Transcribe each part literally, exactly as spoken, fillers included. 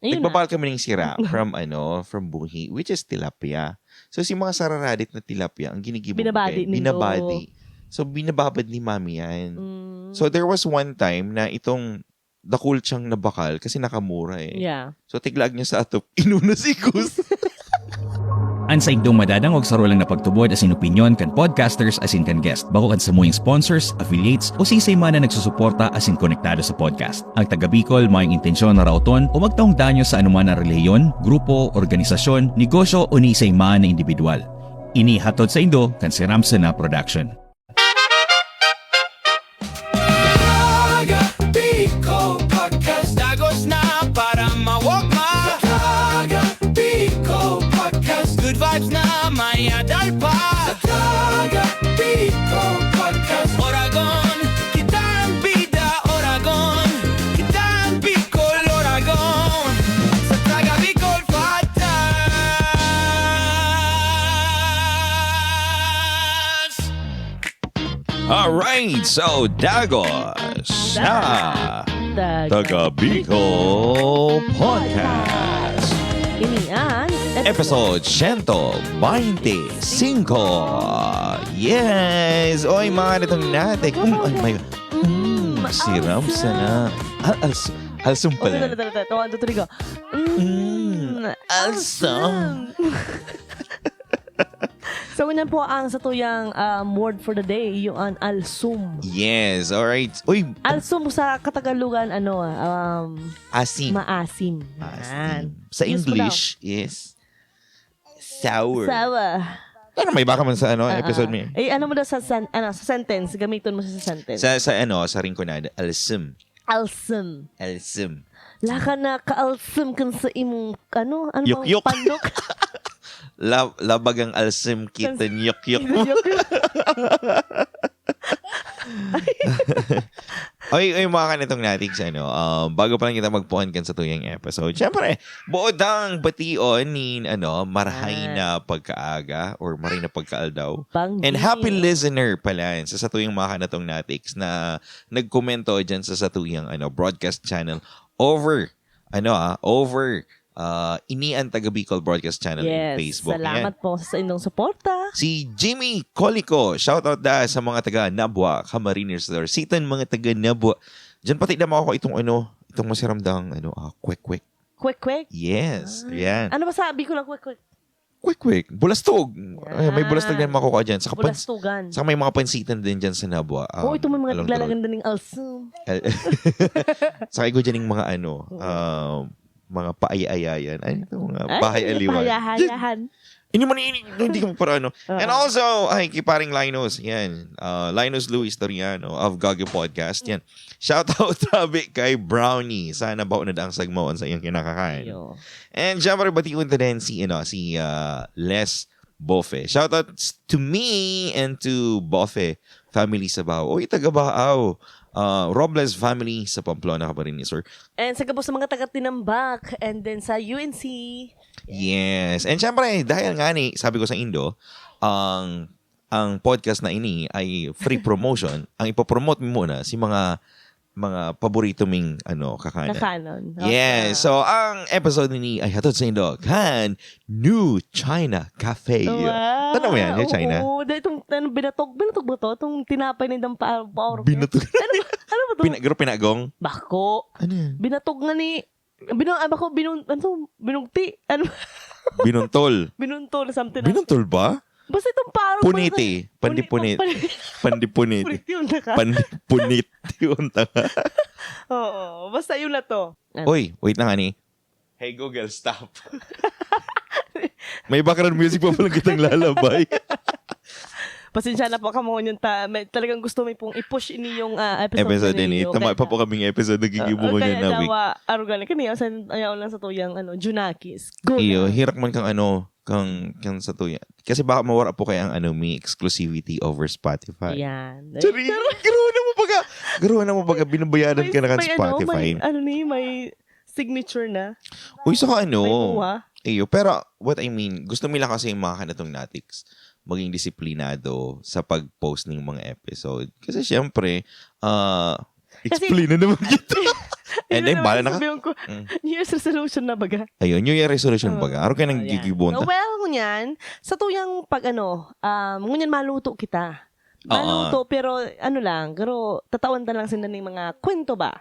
Ayun na. Nagbabakal kami ng sira from, ano, from buhi, which is tilapia. So, si mga sararadit na tilapia, ang ginigibo ko Binabadi kayo, nindo. binabadi. So, binababad ni mami yan. Mm. So, there was one time na itong dakul siyang nabakal kasi nakamura eh. Yeah. So, tiglag niya sa atop, inuna si Gus. An saindong madadangog sarong na pagtubod asin opinyon kan podcasters asin kan guest. Bako kan samuyang sponsors, affiliates, o siisay man na nagsusuporta asin konektado sa podcast. Ang taga Bicol mayong intensyon na raoton o magtaong danyo sa anuman na relihiyon, grupo, organisasyon, negosyo o ni isay man na indibidwal. Ini hatod saindo kan Siram Sana Production. Taga Bicol Podcast. Dagos na para mawagma. Taga Bicol Podcast. Good vibes na may adal pa. Taga Bicol Podcast. Oragon, kita an bida. Oragon, kita an Bicol. Oragon, sa Taga Bicol Podcast. Alright, so dagos na Taga Taga Bicol Podcast. Ini an Episode siyento baynte singko. Yes! Oy, mga nitong natik. Mm, ay, may, mm, Mm, siram alsum. sana. Al, als, alsum Oh, pala. tala, tala, tala. One, two, three, go. Mm, Mm, alsum. alsum. So, ngunyan po ang satuyang, um, word for the day, yung an alsum. Yes, alright. Uy, Alsum sa Katagalugan, ano, um, Asim. maasim. Asim. Yan. Sa Useful English, daw. yes. Sour. Sour. Pero may baka man sa, ano, Ah, episode ah. mo eh. Eh, ano mo daw sa sen-, ano, sa sentence? Gamiton mo sa sentence. Sa, sa, ano, sa Rinconada, alsum. Alsum. Alsum. Laka na kaalsum kan sa imong, ano, ano bang Yukyuk. pandok? La-, labag ang alsum, kita Kan nyok-nyok. Kita nyok-nyok. Oy, oy, mga kanitong natiks, ano, ah, bago pa lang kita magpuan kan sa tuyang episode. Siyempre, buod ang bation nin, ano, marahay Ah. na pagkaaga or maray na pagkaaldaw. Banggi. And happy listener pala sa, sa tuyang mga kanatong natiks na nagkomento dyan sa, sa tuyang, ano, broadcast channel over, ano, ah, over, ah, ini an Taga Bicol Broadcast Channel in Yes, Facebook. salamat Yan. po sa inyong suporta. Si Jimmy Colico, shoutout da sa mga taga Nabua, Camarines Sur. Sitan mga taga Nabua. Diyan pati na makukuha itong, ano, itong masiramdang, ano, ah, kwek-kwek. Kwek-kwek? Yes, Ah. yan. Ano ba sa Bicol ang kwek-kwek? Kwek-kwek. Bulastog. Ay, may bulastog na Yan. makukuha dyan. Saka pans-, Bulastugan. saka may mga pansitan din dyan sa Nabua. Oo, Um, ito may mga along the road. naglalaganda ng alsum. Al-, saka igo dyan yung mga ano, Oo. um, mga paaya-ayayan. Ay, ito, mga Ay, bahay aliwan. payahayahan. Hindi man ini-, hindi ka magparano. Oo. And also, ay, kay paring Linus, yan. Uh, Linus Louis Toriano of Gagi Podcast, yan. Shout out tabi kay Brownie. Sana bao na daang sagmaon sa iyong kinakakan. Iyo. And syempre, batiun ta din si, ano, si, ah, Les Bofe. Shout out to me and to Bofe family sa Bao. Oy, taga Bao. Ah, Robles family sa Pamplona, Camarines Sur. And sa gabos sa mga taga Tinambak, and then sa U N C. Yes. And syempre, dahil nga ni, sabi ko sa Indo, ang, ang podcast na ini ay free promotion. Ang ipopromote mo muna si mga, mga paborito ming, ano, kakanan. Kakanan. Yes. Okay. So, ang episode nini ay hatod sa Indo kan New China Cafe. Wow. Tanda mo yan, New China? Oo. Dahil itong, ano, binatog, binatog ba to? Itong tinapay na itong pa-, pa-, Binatog. Ano ba? Ano ba to? Pina-, pero pinagong? Bako. Ano yan? Binatog nga ni, binu-, ah, bako, binun-, ano to? Binugti. Ano? Binuntol. Binuntol, something like Binuntol ba? Basta itong parang Puniti. Puni-, Pandipunit. pan-, Pandipunit. Puniti yung naka- Pandipunit yung tanga. Oo. Basta yun na to. Ano? Oy, wait lang, ani. Hey Google, stop. May background music pa palang kitang lalabay. Pasensya na po kamo ngunyan ta-, may, talagang gusto mi pong i-push ini yung, ah, episode Episode na ini. ninyo. Tama Kaya pa po kaming episode, nagigibo Oo, ko kaya niyan na week. dawa, arugan, kani, asan, ayaw lang sa tuyang, ano, Junakis. Go Iyo, na. hirak man kang ano, kang, kang sa tuya. Kasi baka mawara po kaya ang ano, may exclusivity over Spotify. Yan. Charing! Pero Garo na mo baga, garo na mo baga, binabayaran May, ka na kan may ano, Spotify. may, ano ni, may signature na. Uy, saka ano, May kuha. iyo, pero what I mean, gusto mi lang kasi yung mga kanatong natiks maging disiplinado sa pag-post ng mga episode. Kasi syempre, ah, Kasi explain na naman kita. And then, bahala na ka. Sabihin ko, Mm. New Year's resolution na baga. Ayun, New Year resolution Oo. baga. Araw kayo nang Ayan. gigibon So, ta. Well, ngunyan, sa tuyang pag ano, um, ngunyan maluto kita. Oo. Maluto, pero ano lang, pero tatawan ta lang sinda ning mga kwento ba?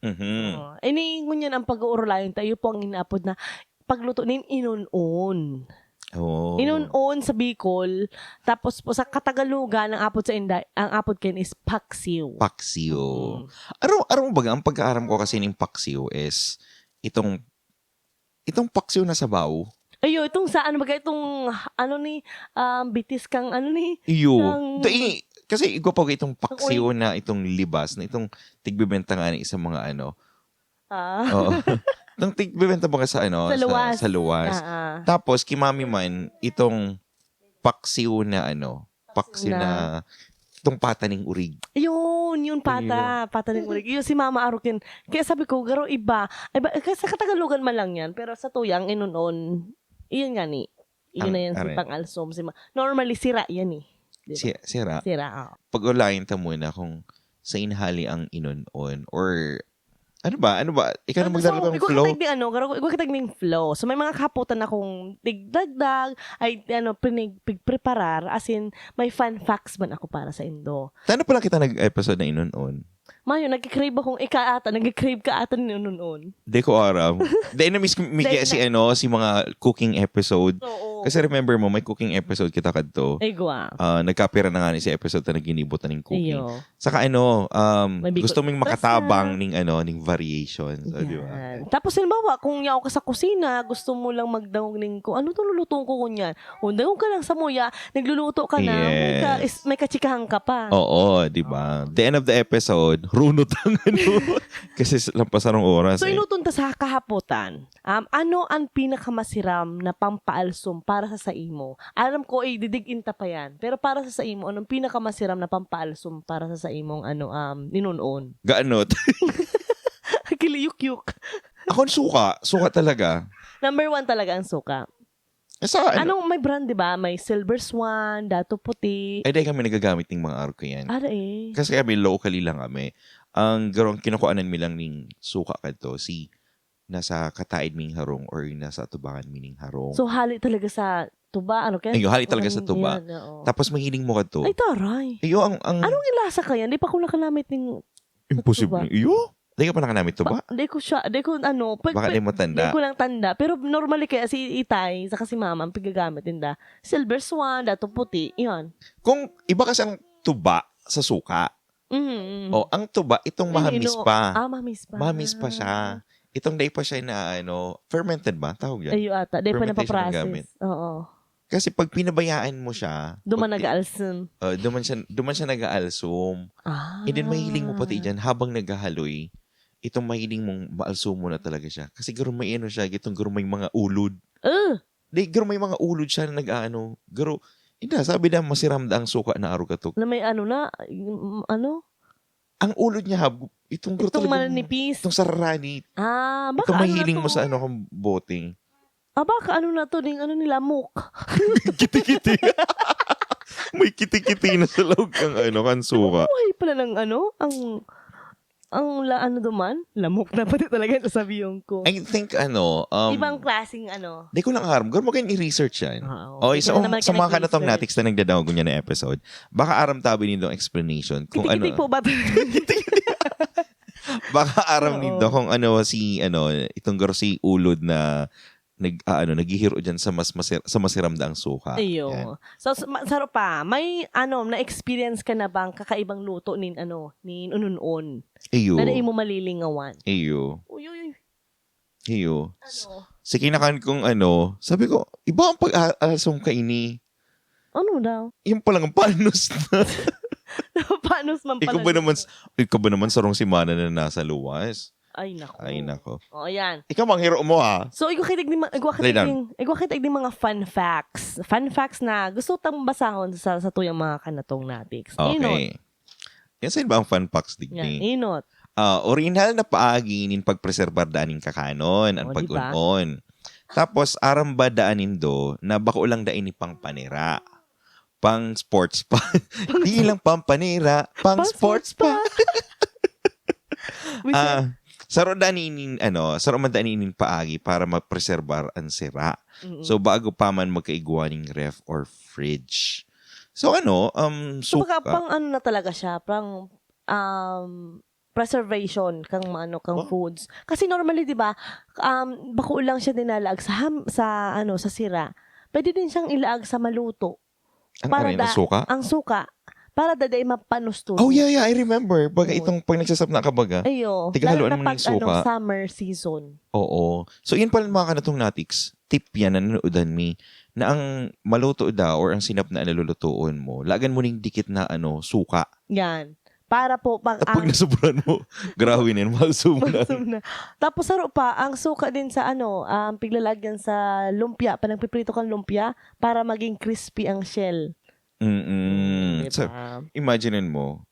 Mhm. Oo. Ini, ngunyan ang pag-uurulayan tayo po ang inaapod na pagluto nin inon-on. Oh. Inon-on sa Bicol, tapos po sa Katagalugan, ang apod sa Inday, ang apod kayo is paksiw. Paksiw. Mm. Araw, araw baga, ang pagkaaram ko kasi ning paksiw is itong, itong paksiw na sabaw. Ayo, itong sa ano baga, itong ano ni, um, bitis kang ano ni, Iyo. Ang- Dai, kasi igwa pa itong paksiw na itong libas, na itong tigbibenta nga ni sa mga ano. ah, Oo. Itong tigbibenta mga sa ano, Sa luwas. Sa, sa luwas. Ah, ah. Tapos, kimami man, itong paksiw na ano, paksiw Na- na, itong pata ning urig. Yun, yun pata, pata ng urig. Yun si Mama Arukin. Kaya sabi ko, garo iba. Iba, kasi sa Katagalugan man lang yan, pero sa tuya, ang inon-on, iyon nga ni. Iyon Ang na yan si are. Pang-alsom. Si ma- Normally, sira yan eh. Di ba? Si, sira. Sira, oh. Pag-ulayan ta muna kung sa inhali ang inon-on or ano ba? Ano ba? Ikaw na Ano, magdala so, ng igwa flow? kitag ning ano, garo- igwa kitag ning flow. So, may mga kahapotan akong tigdagdag, ay, ano, pinig, pigpreparar, as in, may fun facts man ako para sa indo. Tano pala kita nag-episode na inon-on? Mayo, nagkikrave akong ika ata, nagkikrave ka ata ni inon-on. Di ko aram. Di na miss mi Dahil si ano, si mga cooking episode. Oo. Kasi remember mo, may cooking episode kita kadto. Igwa. Ah, nagkapira na nga ni si episode na naginibutan ng cooking. Iyo. Saka ano, um, May Bicol gusto mong Express makatabang na. ning ano, ning variations, oh, di ba? Yan. Tapos halimbawa, kung yaw ka sa kusina, gusto mo lang magdangog ning kung ano itong lulutuin ko ngunyan. O, dangog ka lang sa muya, nagluluto ka na, may, ka, Yes. is, may kachikahan ka pa. Oo, di ba? The end of the episode, runot ang ano. Kasi s- lampas na ng oras So, eh. inuton ta sa kahapotan. Um, ano ang pinakamasiram na pampaalsom para sa saimo? Alam ko, ididig-in ta pa yan. Pero para sa saimo, anong pinakamasiram na pampaalsom para sa saimong ano, um, inon-on? Gaanot. Kiliyuk-yuk. Ako ang suka. Suka talaga. Number one talaga ang suka. Eh, sa ano? Anong may brand, di ba? May Silver Swan, Dato Puti. Ay, dahil kami nagagamit ng mga arko yan. Ara eh. Kasi kami, locally lang kami. Ang garong kinukuanan mi lang ning suka kadto, si nasa kataid ming harong or nasa atubangan mi ning harong. So, hali talaga sa tuba, ano kaya? Ayun, hali talaga sa tuba. Yan, oo. Tapos mahiling mo kadto. Ay, taray. Iyo, ang, ang Anong ilasa kaya? Di pa ko nakanamit ng imposible. tuba? Iyo? Di ka pa nakanamit tuba? Di ko siya, di ko ano, pag, Baka pag- di mo tanda. Di ko lang tanda. Pero normally kaya si Itay, saka si Mama, ang pigagamit ninda. Silver Swan, Dato Puti, yun. Kung iba kasi ang tuba sa suka. Mm, mm. O, ang tuba, itong Ay, mahamis ino- pa. Ah, mahamis pa. Mahamis pa siya. Itong day pa siya na ano, fermented ba? Tawag yan. Ayo ata. Di pa Fermentation ang napaprocess. gamit. Oo. Kasi pag pinabayaan mo siya, Duman pag- nag-aalsam. Uh, duman siya, duman siya nag-aalsum. Ah. And then mahiling mo pati dyan habang naghahaloy. Itong mahiling mong maalsum mo na talaga siya. Kasi garo may ano siya, itong garo may mga ulod. Uh, Di, garo may mga ulod siya na nag-aano. Garo, hindi, sabi na masiram da ang suka na arog atok. Na may ano na, mm, ano? Ang ulod niya, hab, itong garo Itong talagang- manipis. Itong sararani. Ah, baka Itong ano mahiling na mo to? Sa ano kang bote. Ah, baka ano na to, ding ano nila, muk. Kiti-kiti. May kiti-kiti na sa loob kang ano, kang suka. Buhay pala ng ano, ang, ang la, ano duman? Lamok na pati talaga sasabihin ko. I think ano, um, Ibang klaseng ano. Di ko lang aram. Garo mo kayong i-research yan. Ah, O, okay. so, Kaya naman sa ka mga kanatong nag-research. natiks na nagdadaog niya na episode, baka aram tabi nindo ang explanation kung ano. Kiti-kiti po ba? Baka aram Oo. nindo kung ano si, ano, itong garo si ulod na nag, ah, ano, naghihiro dyan sa mas masir, sa masiram daang suka. Iyo. Yan. So, s- ma- saro pa, may ano, na-experience ka na bang kakaibang luto nin ano, nin ununon? Iyo. Na dai mo malilingawan? Iyo. Uy, uy, uy. Iyo. Ano? Sa kinakan kong ano, sabi ko, iba ang pag-aalsong kaini. Ano daw? Yung palang panos na. Panos man pala. Ikaw ba naman, nito? Ikaw ba naman sarong simana na nasa luwas? Ay, nako. Ay, nako. O, yan. Ikaw, manghiro mo, ha? So, igwa kitag ni ma- igwa Lay down. kitag igwa kitag ni mga fun facts. Fun facts na gusto tang basahon sa, sa tuyang mga kanatong natiks. Inot. Okay. Yan saan ba ang fun facts, Yan, digdi? inot. Ah, orihinal na paagi nin pagpreserbar daan nin kakanon, ang O, di ba? pag-on-on. Tapos, aram ba daan nindo na bako lang daan ni pang panira? Pang sports pa. Di lang pang panira, pang, Pang sports, sports pa. pa. Which Ah, Saro daan inin, ano, saro man daan inin paagi para mapreserbar ang sira. Mm-mm. So, bago pa man magkaigwa ning ref or fridge. So, ano, um, So, baka suka. Pang ano na talaga siya, pang um, preservation kang ano kang Oh. foods. Kasi normally, 'di ba, um, bako lang siya dinalaag sa ham, sa ano, sa sira. Pwede din siyang ilaag sa maluto. Ang para aray, da- ang suka? Ang suka, para da dai mapanusto. Oh, yeah, yeah. I remember. Baga Oo. itong pag nagsasap na kabaga. Ayo. Tigahaluan Lalo mo na ng pag ano, suka. Summer season. Oo. So, yun pala mga kanatong natiks. Tip yan na nanuodan mi na ang maluto da or ang sinap na nalulutuon mo, lagan mo ning dikit na ano, suka. Yan. Para po, pag At pag ang... nasuburan mo, grabe na yun, malso mo na. Malsum na. Tapos saro pa, ang suka din sa ano, ang piglalagyan sa lumpia, pag nagpiprito kang lumpia, para maging crispy ang shell. Mm-mm. Di So, ba? Imagine mo,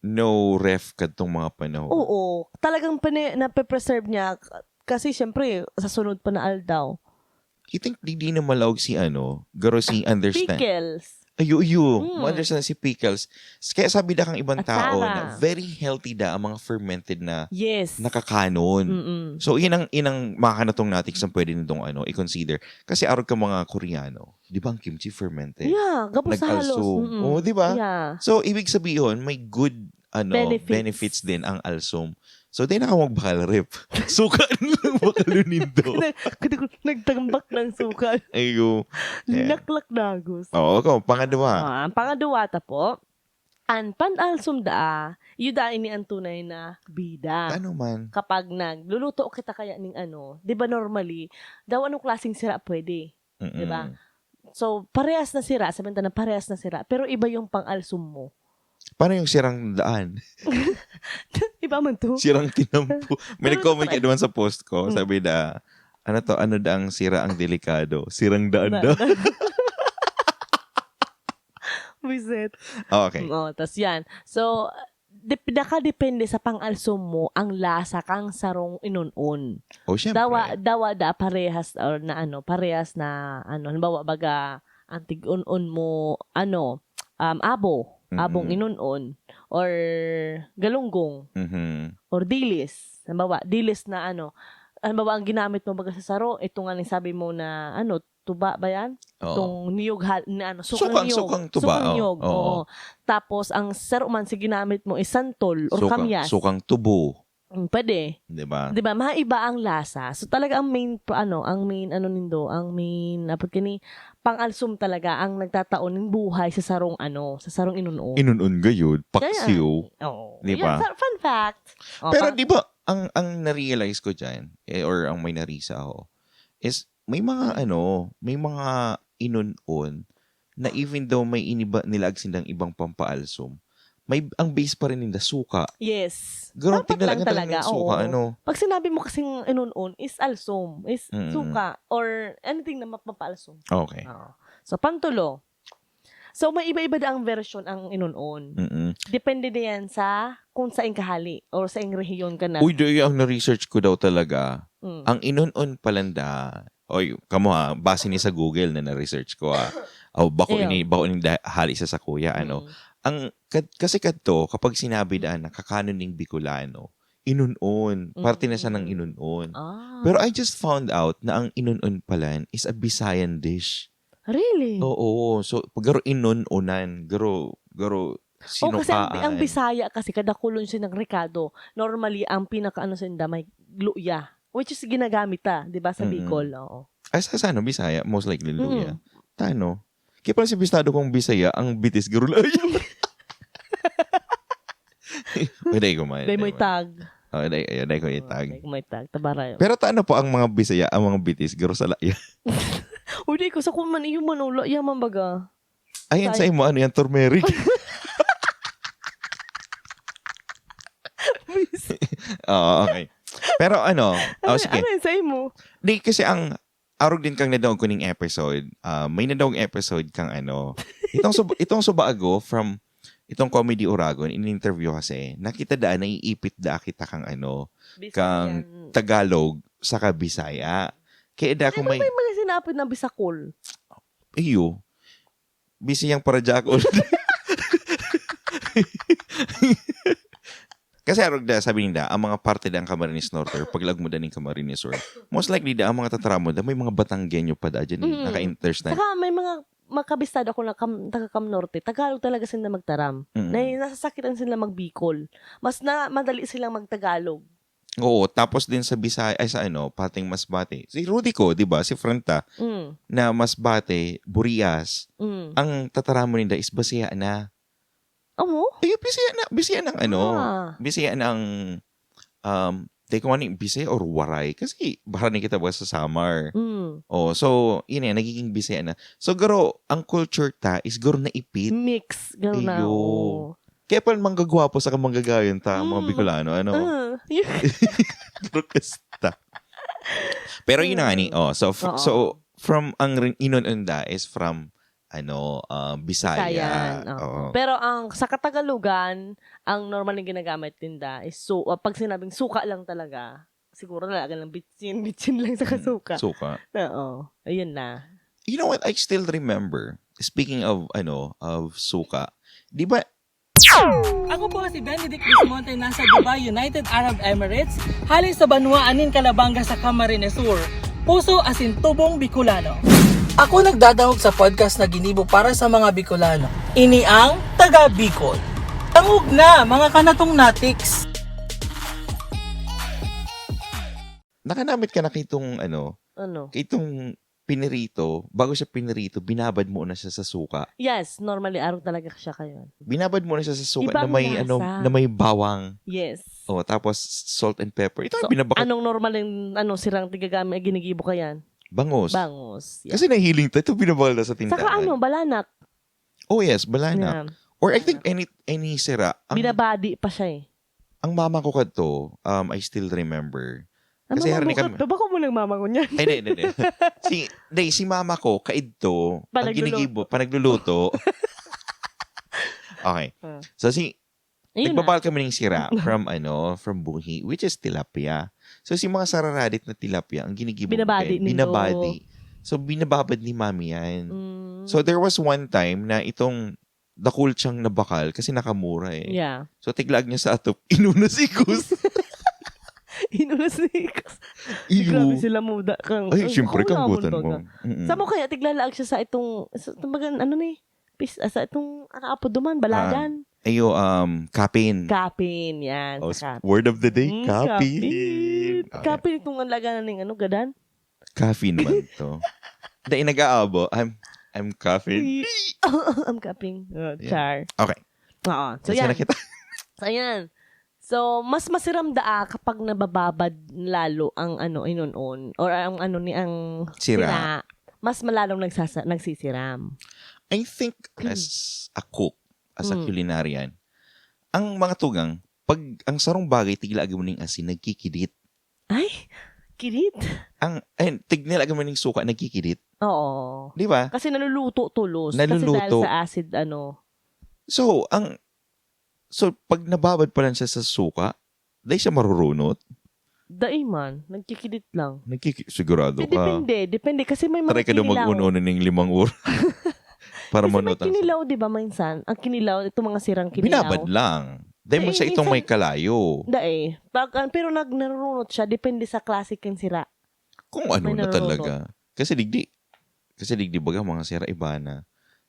no ref kadtong mga panahon. Oo. Talagang pini- nape-preserve niya k- kasi syempre, sa sunod pa na aldaw. You think di, di na malaog si ano, garo si understand. Pickles. Ayo, ayo. Mm. Ma-understand si pickles. S- Kaya sabi da kang ibang tao na Atsara. Very healthy da ang mga fermented na Yes. nakakanon. Mm-mm. So, yun ang, yun ang mga kanatong natiks na pwede nitong ano, i-consider. Kasi arog ka mga Koreano, di ba ang kimchi fermented? Yeah, gabos sa halos. Nag-alsum. Mm-mm. Oo, di ba? Yeah. So, ibig sabihin, may good ano, Benefits. Benefits din ang alsum. So, di na ka magbakalrip. Suka na lang bakal nindo. Nag- Nagtambak ng suka. Ayo. Yeah. Laklak dagos. Oo, ako, pangadwa. Ah, ang pangadwa ta po, ang pan-alsum daa, iyo daa ini ang tunay na bida. Ano man? Kapag nagluluto kita kaya ning ano, 'di ba normally, daw anong klaseng sira pwede, 'di ba? Mm-mm. So, parehas na sira, sabihin ta na parehas na sira, pero iba yung pang-alsum mo. Paano yung sirang daan? Iba man to. Sirang tinampo. May Pero nag-comment try. Ka naman sa post ko. Mm. Sabi na, ano to, ano daang sira ang delikado? Sirang daan daw. Buisit. Oh, okay. Oo, tas yan. So, dep- nakadepende sa pang-alsum mo ang lasa kang sarong inunon. Oh, syempre. Dawa, dawa da parehas or na ano, parehas na ano, halimbawa baga ang tig-unon mo ano, um, abo, abong Mm-mm. inunon or galunggong Mhm. or dilis. Halimbawa, dilis na ano, halimbawa ang ginamit mo baga sa saro, ito nga ning sabi mo na ano, tuba ba yan? Oo. Itong niyog hal- na ano, sukang, Sukang, niyog. Sukang tuba, Sukang oo. niyog, Oo. Oo. Tapos ang saro man si ginamit mo is santol or Sukang, kamyas. Sukang tubo. Mm, pwede. Di ba? 'Di ba? Maiba ang lasa. So talaga ang main pro- ano, ang main ano nindo, ang main apod kini pang-alsum talaga ang nagtatao ning buhay sa sarong ano, sa sarong inunon. Inunon gayud, Kaya- paksiw. Oo. Di Yun, ba? fa- fun fact. O, Pero pang- di ba, ang ang na-realize ko dyan, eh, or ang may narisa ako, is may mga ano, may mga inunon na even though may iniba nila sindang ibang pampaalsom, may ang base pa rin nila suka. Yes. Ganun, Dapat lang tinalaga talaga. Ng suka, Oo. Ano? Pag sinabi mo kasing inunon is alsom, is Mm. suka, or anything na mapapaalsom. Okay. Oo. So, pantulo. So, may iba-iba daang version ang inunon. Mm-mm. Depende na yan sa kung saing kahali or saing rehiyon ka na. Uy, di ang na-research ko daw talaga. Mm. Ang inunon palanda, oy, kamo ha, base ni sa Google na na-research ko ha. O, bako Iyo. ini, bako ini da- hali sa sakuya, ano. Mm. Ang, kad, kasi kadto, kapag sinabi daan na kakanon ning Bicolano, inunon, parte na siya ng Mm. inunon. Ah. Pero I just found out na ang inunon palan is a Visayan dish. Really? Oo, so, garo inunonan, garo, garo O kasi ang, ang sinukaan. Bisaya kasi kadakulon siya ng rekado. Normally, ang pinakaano sa inda may luya. Which is ginagamit ta, di ba, sa Mm-mm. Bicol? Oo. Ay, sa, sa ano, Bisaya? Most likely, luya. Mm. Tano? Kaya pala si bistado kong Bisaya, ang bitis, garo layo. Pwede ko man. Dahil mo'y tag. Oh, dahil, ayun, dahil ko itag. Dahil mo'y tag. Tabarayo. Pero tano po ang mga Bisaya, ang mga bitis, garo sa laya. Uy, di ko sa kung man iyo man, ula, yaman baga. Ayan sa Tayo. Imo, ano yan, turmeric? Oo, okay. Pero ano, oh, Ano, sige. Ano yun sa imo? Di, kasi ang arog din kang nadangog ko ning episode, ah, may nadangog episode kang ano, itong sub, itong suba ago from itong Comedy Oragon, in-interview kasi, nakita daan, naiipit da kita kang ano, kang Bisayan. Tagalog saka Bisaya. Kaya da Ay, kung may, may, may mga sinapit na Bisakol. Iyo, Bisayang para Jackal. Kasi arog da, sabi ninda, ang mga parte da ang Camarines Norte or paglaag mo da ning Camarines Sur, most likely da, ang mga tataramon da, may mga Batanggenyo pa da dyan, eh, Mm. naka-interstate. Saka may mga makabistado ako na kam, taga Cam Norte, Tagalog talaga sila magtaram. Mm. Na nasasakitan sila magbikol. Mas na, madali silang magtagalog. Oo, tapos din sa Bisaya, ay sa ano, pating Masbate. Si Rudy ko, di ba, si Franta, Mm. na Masbate, Burias, Mm. ang tataramon ninda is Bisaya na. Amo? Ay, Bisaya na, Bisaya ng ano, Ah. Bisaya ng, um, di ko nga ni Bisaya or Waray. Kasi, bahara ni kita ba sa Samar. Mm. Oh, so, yun yan, nagiging Bisaya na. So, garo, ang culture ta is garo naipit. Mix. Gano'n na. Iyo. Oo. Kaya pala manggagwapo sa kamanggagayon ta, mga Mm. Bicolano, ano? Ah. Garo kasta. Pero yun na nga ni, oh, so, f- Oo. so, from, ang rin- inon-unda is from, ano, ah, Bisaya. Bisayan, oo. Oo. Pero ang sa Katagalugan, ang normal na ginagamit ninda is so, ah, pag sinabing suka lang talaga, siguro talaga ng bitsin, bitsin lang sa Mm, kasuka. Suka. Oo, ayun na. You know what? I still remember, speaking of, ano, of suka, di ba, Ako po si Benedict Bismonte, nasa Dubai, United Arab Emirates, hali sa banwaan nin Calabanga sa Camarines Sur. Puso asin tubong Bicolano. Ako nagdadangog sa podcast na ginibo para sa mga Bicolano. Ini ang Taga Bicol. Tangog na, mga kanatong natiks! Nakanamit ka na kitong, ano, Ano? kitong pinirito, bago siya pinirito, binabad mo na siya sa suka. Yes, normally, arog talaga siya kayo. Binabad mo na siya sa suka na Ibang may, lasa. ano, na may bawang. Yes. Oh, tapos salt and pepper. Ito So, ang binabakal. Anong normal yung ano, sirang tigagami, ginigibo ka yan? Bangus. Bangus. Yeah. Kasi nahiling tayo, ito binabakal na sa tindahan. Saka ano, balanak. Oh yes, balanak. Yeah. Or I think any any sira. Ang, Binabadi pa siya eh. Ang mama ko kadto, um, I still remember. Ang Kasi mama hari mo, ni kam- ka- bako mo nagmama ko niyan. Ay, hindi, hindi, hindi. Si, hindi, si mama ko, kaidto, ang Panaglulu- ginigibo, panagluluto. Okay. Ah. So, si, Ayun na. nagbabakal kami ng sira from, ano, from buhi, which is tilapia. So, si mga sararadit na tilapia, ang ginigibo ko Binabadi kayo, nindo. Binabadi. So, binababad ni mami yan. Mm. So, there was one time na itong dakul siyang nabakal kasi nakamura eh. Yeah. So, tiglaag niya sa atop, inunos ikos. Inunos ikos. Iyo. Grabe sila muda. Kang, Ay, ang siyempre, kulang kanggutan akong mo. baga. Mm-mm. Sa mo kaya, tiglalaag siya sa itong, sa, tumbagan, ano ni? Pis, ah, sa itong, ano, apo duman, balagan. Ayo, um, kapin. Kapin, yan. Oh, Sa word of the day, Mm, kapin. kapin. Okay. Kapin itong ang laga na ning ano, gadan. Kapin man to. Dahil nag-aabo, I'm, I'm kapin. I'm kapin. Oh, Yeah. Char. Okay. Oo. So, Saan yan. na kita? So, ayan. So, mas masiram daa kapag nabababad lalo ang ano, inunon. Or ang ano ni, ang Sira. sira. Mas malalong nagsasa, nagsisiram. I think as a cook, as a Mm. culinarian, ang mga tugang, pag ang sarong bagay, tiglaag mo ning asin, nagkikidit. Ay, kirit. Ang, ayun, tiglaag mo ning suka, nagkikidit. Oo. Di ba? Kasi naluluto tulos. Kasi dahil Naluluto. Sa acid, ano. So, ang, so, pag nababad pa lang siya sa suka, dahil siya marurunot, Dai man, nagkikidit lang. nagkiki- sigurado Di- ka. Depende, depende. Kasi may mga Try ka daw kinilaw. mag-uno-uno ning limang oras para Kasi may manot ang kinilaw, di ba, minsan? Ang kinilaw, itong mga sirang kinilaw. Binabad lang. Dahil mo Ay, sa itong minsan- may kalayo. Dai. Pag, ah, pero nag, narurunot siya, depende sa klase ng sira. Kung ano May na narurunot. Talaga. Kasi digdi, kasi digdi baga mga sira iba na,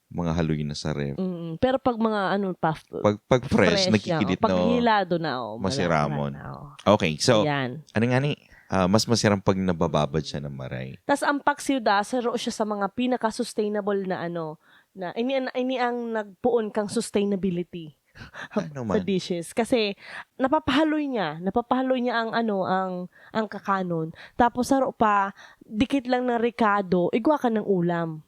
mga haloy na sa ref. Mm, pero pag mga ano pa, Pag, pag fresh, fresh nagkikidit yan, pag no. hilado na, oh, wala, Masiramon. wala na, oh. Okay, so, Yan. ano nga ni, ah, mas masirang pag nabababad siya ng maray. Tas ang paksiw da, saro siya sa mga pinaka-sustainable na ano, na ini, ini ang nagpoon kang sustainability Ano sa man? dishes. Kasi napapahaloy niya, napapahaloy niya ang ano, ang ang kakanon. Tapos saro pa, dikit lang ng rekado, igwa ka ng ulam.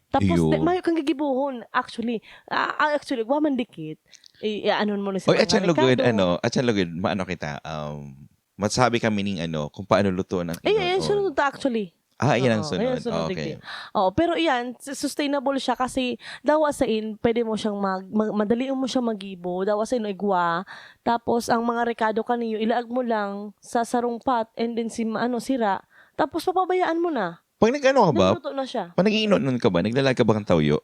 Tapos, Iyo. te- mayo kang gigibuhon. Actually, ah, ah, actually, igwa man dikit. I, i-anon mo na sa Oy, mga atyan lugod, rekado. Ano, atyan lugod, maano kita, um, masabi kami ning ano, kung paano lutuan ang Ay, inon. ay, sunod ta actually. Ah, yan ang Oo, sunod. yan ang sunod, Okay. digdi. Oo, pero yan, s- sustainable siya kasi dawa sa in, pwede mo siyang mag, mag- madali mo siyang magibo, dawa sa in, igwa. Tapos, ang mga rekado kaniyo, ilaag mo lang sa sarong pot and then si, ano, sira. Tapos, papabayaan mo na. Pag nag-ano ka ba? Nagluto na siya. Pag nag-iinon ka ba? Naglalag ka ba ng tawyo?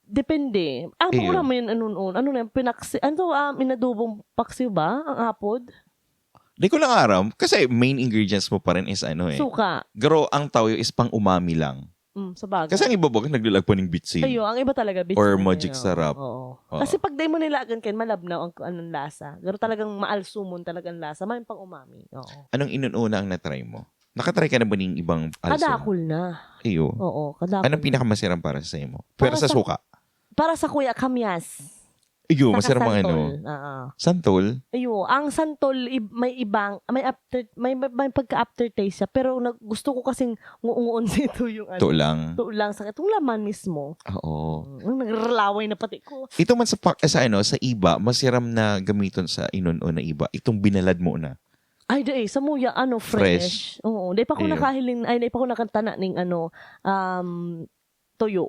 Depende. Ah, Iyo. Paura mo yun, ano, ano, ano na yun, pinaksi, ano, um, inadobong paksiw ba ang apod? Di ko lang aram. Kasi main ingredients mo pa rin is ano eh. Suka. Pero ang toyo is pang umami lang. Mm, sa bagay. Kasi ang iba ba, naglalag pa ng bitsin. Ayo, ang iba talaga bitsin. Or Magic Ayo. Sarap. Oo. Oo. Kasi pag di mo nilagan kayo, malabnaw ang, ang lasa. Pero talagang maalsumon talaga ang lasa. May pang umami. Oo. Anong inununa ang na-try mo? Nakatry ka na ba ng ibang alsum? Kadakol na. Iyo. Oo, kadakol. Anong pinakamasiram para sa imo? Para Pero sa sa- suka. Para sa kuya, kamyas. Iyo, Saka masiram ang ano. santol. Oo. Santol? Ayo, ang santol, ib- may ibang, may after, may, may, may pagka-aftertaste siya. Pero nag, gusto ko kasing nguunguon sa ito yung ano. Ito lang. Ito lang, sa itong laman mismo. Oo. Mm, nagralaway na pati ko. Ito man sa, pa- sa ano, sa iba, masiram na gamiton sa inon-on na iba. Itong binalad mo na. Ay, di eh, sa muya, ano, fresh. Fresh. Oo, di pa ko Iyo. nakahiling, ay, di pa ko nakatana ning ano, um, tuyo.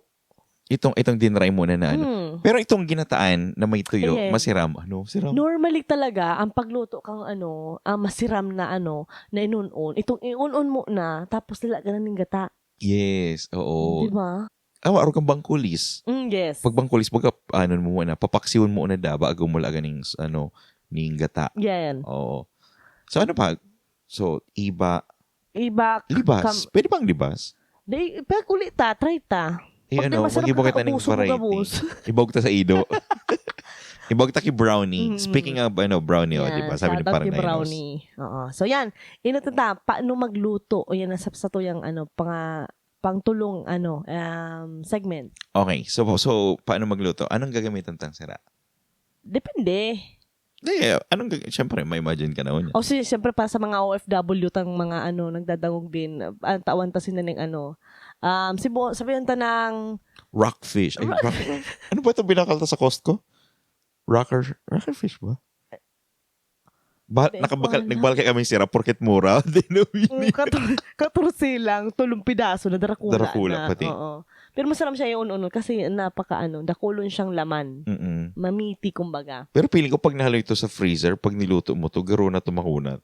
Itong itong dinray mo na na ano. Hmm. Pero itong ginataan na may tuyo, Ayan. Masiram. Ano? Siram. Normally talaga, ang pagluto kang ano, ang masiram na ano, na inunon, itong iunon mo na, tapos nila ka na ning gata. Yes, oo. Di ba? Awa, arog kang bangkulis. Mm, yes. Pag bangkulis, baga, ano mo muna, papaksiwon mo na da, bago mo laganing, ano, ning gata. Yan. Oo. So, ano pa? So, iba, Iba, libas. kam- Pwede bang libas? Di, pag uli ta, try ta. Eh, Pag di ano, masarap mag-iba ka, kita ng kapuso mo variety. gabos. Ibog ta sa ido. Ibog ta ki brownie. Mm. Speaking of, ano, brownie, oh, Yan, di ba? Sabi ni shout out parang kay Nainos. Brownie. Oo. So, yan. Ino ta, paano magluto? O yan, nasa sa tuyang, ano, panga, pangtulong, ano, um, segment. Okay, so so paano magluto? Anong gagamitan tang sira? Depende. Di, eh, anong gag- Siyempre, may imagine ka na yun. O si, siyempre, para sa mga O F W tang mga, ano, nagdadangog din, ang tawan ta sila ng, ano, um, sibo, sabihan ta ng, Rockfish. Ay, Rock- rock- ano ba ito binakal ta sa Costco? Rocker, rocker fish ba? Ba, Hindi, nakabakal, wala. Nagbalkay kami sira porket mura. Di na Mm, katur- katorse lang, tulong pidaso na darakula Darakula na. Pati. Oo. Pero masarap siya yung uno kasi napaka ano, dakulon siyang laman. Mm-mm. Mamiti, kumbaga. Pero feeling ko pag nahalo ito sa freezer, pag niluto mo to, garo na tumahunat.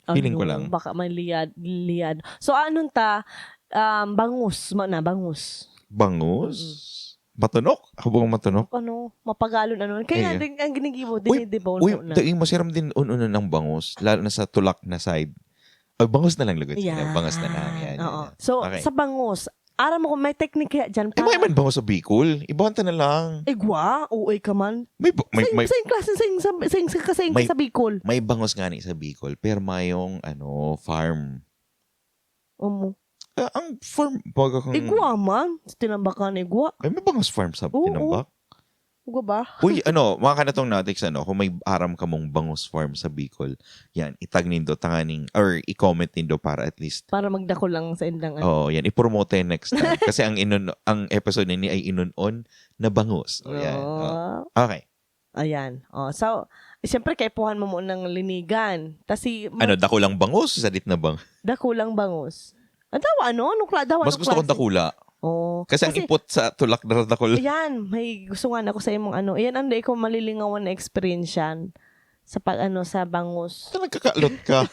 Feeling ko Ano, lang. Baka may liyad, liyad. So, anong ta, um, bangus, mo na, bangus. Bangus? Mm-mm. Matunok? Ako bang matunok? Ano, mapagalon, ano. Kaya nga, Ayan. din, ang ginigibo, Uy, dinidibaw Uy, na. daing masiram din ununan ng bangus, lalo na sa tulak na side. Ay, bangus na lang lugod sila. Yan. Bangus na lang. Yan, yan, Oo. yan. So, Okay. Sa bangus, aram mo kung may teknik kaya dyan Eh, may man bangus sa Bicol. Ibahan ta na lang. Igwa, O A ka man. May, ba- may, Sa, may, sa klase, sa, sa, sa, sa, sa, May- sa Bicol. May bangus nga ni sa Bicol, pero mayong, ano, farm. Omo. Ah, ang farm, baga kang... Igwa man. Sa tinambakan, igwa. Ay, may bangus farm sa Oo. Tinambak? Igwa ba? Uy, ano, mga kanatong natics, ano, kung may aram ka mong bangus farm sa Bicol, yan, itag nindo, tanganing, or i-comment nindo para at least. Para magdako lang sa indang ano. Oo, yan, i-promote tayo next time. Kasi ang inon, ang episode nini ay inon-on na bangus. O, yan. Oo. Oh. Okay. Ayan. Oh, so, eh, siyempre, kaipuhan mo muna ng linigan. Kasi, ma- Ano, dakulang bangus? Sadit na bang? Dakulang bangus. Ang dawa, ano? Anong kla- dawa, Mas anong gusto kong klase? Dakula. Oh. Kasi ang Kasi, ipot sa tulak na dakul. Ayan, may gusto nga ako sa imong ano. Ayan, ang di ko malilingawan na experience yan. Sa pag, ano, sa bangus. Saan nagkakalot ka?